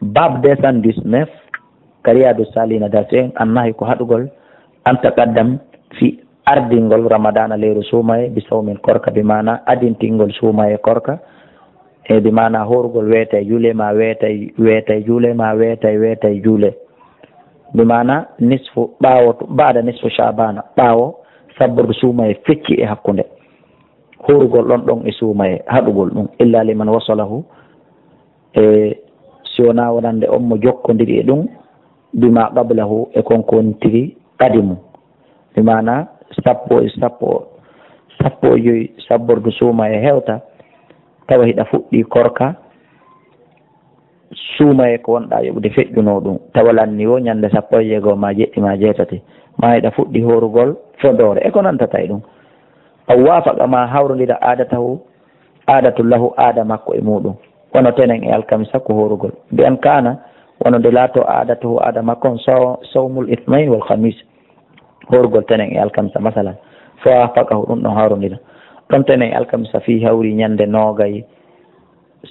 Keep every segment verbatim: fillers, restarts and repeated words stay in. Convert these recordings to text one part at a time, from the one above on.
Bab deux cent dix-neuf, ka Riyadu Salihina darsi en, annahi ko haɗugol, an taqaddam fi ardingol Ramadana lewru suumaye, bi sawmin korka, bi maana adintingol suumaye korka, e bi maana horugol weetay juule ma weetay, weetay juule ma weetay, weetay juule. Bi maana nisfu ɓaawo, baada nisfu Shaabana, ɓaawo sabbordu suumaye fecci e hakkunde. Horugol ɗon ɗon e suumaye, haɗugol ɗum, illa liman wasalahu, e si wonaa wonande on mo jokkondiri e ɗum, bima qablahu, e kon ko wontiri qadimu. Bi maana sappo e sappo, sappo e joy sabbordu suumaye hewta, tawa hiɗa fuɗɗi korka, suumaye ko wonɗaa yoɓude feƴƴunoo ɗum, tawa lanni wo ñande sappo e jeego ma jeɗɗi ma jeetati, ma hiɗa fuɗɗi horugol fodoore, e ko nantata e ɗum. Aw waafaqa ma hawrondira aadatahu, aadatu lahu, aada makko e muɗum. Wano tenen e alkamisa ko horugol. Bi an kaana, wano nde laato aadatuhu, aada makko on, saw-, sawmul ithnayn wal khamis. Horugol tenen e alkamisa, masalan. Fa waafaqahu, ɗum ɗon hawrondira. Ɗon tenen e alkamisa fii hawri ñande noogay,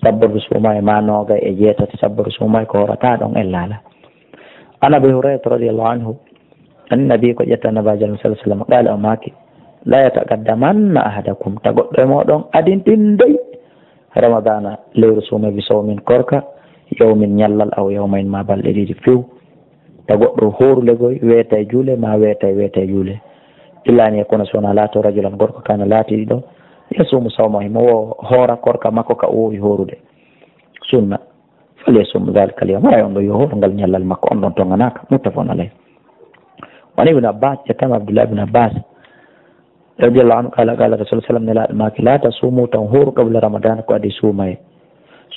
sabbordu suumaye ma noogay e jeetati, sabbordu suumaye ko horata ɗon e laala. An Abi Hurayrata radiyallahu anhu, an Nabi ko ƴetta Nabaajo sallallahu alaihi wasallam, qala o maaki, la yataqaddamanna ahadakum, ta goɗɗo e mooɗon adintinday Ramadana lewru suumaye bi sawmin korka, yawmin ñallal aw yawmayn ma balɗe ɗiɗi few. Ta goɗɗo horulegoy weetay juule ma weetay, weetay juule. Illa an yakuna, so wonaa laato rajulan gorko, kana laatiɗo, yasumu sawma, himo wo hoora korka makko ka o wowi horude. Sunna. Falyasum dhalika al-yawm. Haray on ɗon yo hooru ngal ñallal makko, on ɗon tonganaaka. Muttafaqun alayh. Wa an Ibn Abbas, ƴettama Abdullah ibn Abbas, radiyallahu anhu, qala, qala Rasul sallam, Nelaaɗo maaki, la tasumu, tan hooru, qabla Ramadan, ko adii suumaye.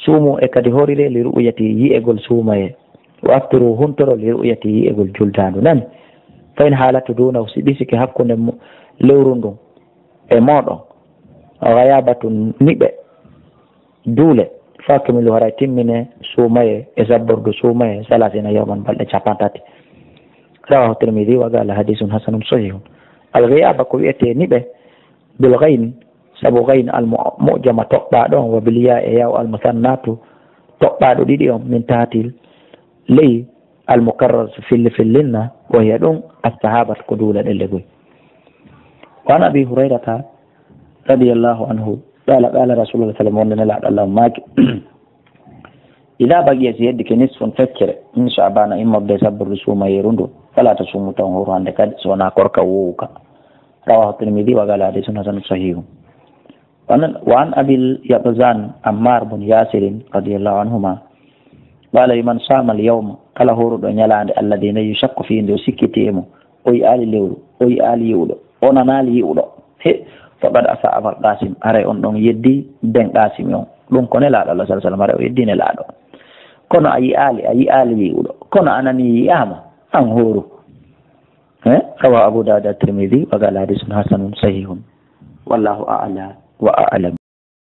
Suumu e kadi hoorire li ru'yati, yi'egol suumaye. Wa aftiru, huntoro, li ru'yati, yi'egol juldaandu. Nani? Fa in halatu dunahu, si ɓisike hakkunde mo-, lewru ndun e mooɗon, ghayabatun, niɓe, duule, fa akmilu, haray timmine suumaye e sabbordu suumaye, salasina yawman, balɗe capantati. Rawahu Tirmidhi wa qala hadithun hasanun sahihun. Al ghiyaba ko wi'etee niɓe bil ghayn, sabu ghayn al mu-, mu'jama toɓɓaaɗo on, wa bil ya e yaw al musannatu toɓɓaaɗo ɗiɗi on, min tahtil ley al mukarrar so filli fillinna, wa hiya ɗum as sahabat ko duule ɗelle goy. Wa an Abi Hurayrata radiyallahu anhu, qala, qala Rasulullah sallam, wonde Nelaaɗo Allah maaki, ida baqiya, si heddike nisfun feccere, min Sha'bana, immorde sabbordu suumayeeru ndu, fala tasumu, tan hooru hande kadi, so wonaa korka woowuka. Rawahu Tirmidhi wa qala hadithun hasanun sahihun. Wa an, wa an Abil Yaqzan Ammar bun Yasirin radiyallahu anhuma, qala, man sama al yawma, kala hooruɗo ñalaande, alladhi, nde yushakku fihi, nde o sikkitii e mum, o yi'aali lewru, o yi'aali yi'uɗo, o nanaali yi'uɗo, he, faqad asa Abal Qasim, haray on ɗon yeddi ben Qasimi on. Ɗum ko Nelaaɗo Allah sallallahu alaihi wasallam, haray o yeddi Nelaaɗo. Kono a yi'aali, a yi'aali yi'uɗo, kono a nanii yi'aama, an hooru. He? Rawahu Abu Dawud at-Tirmidhi wa qala hadithun hasanun sahihun. Wallahu a'la wa a'lam.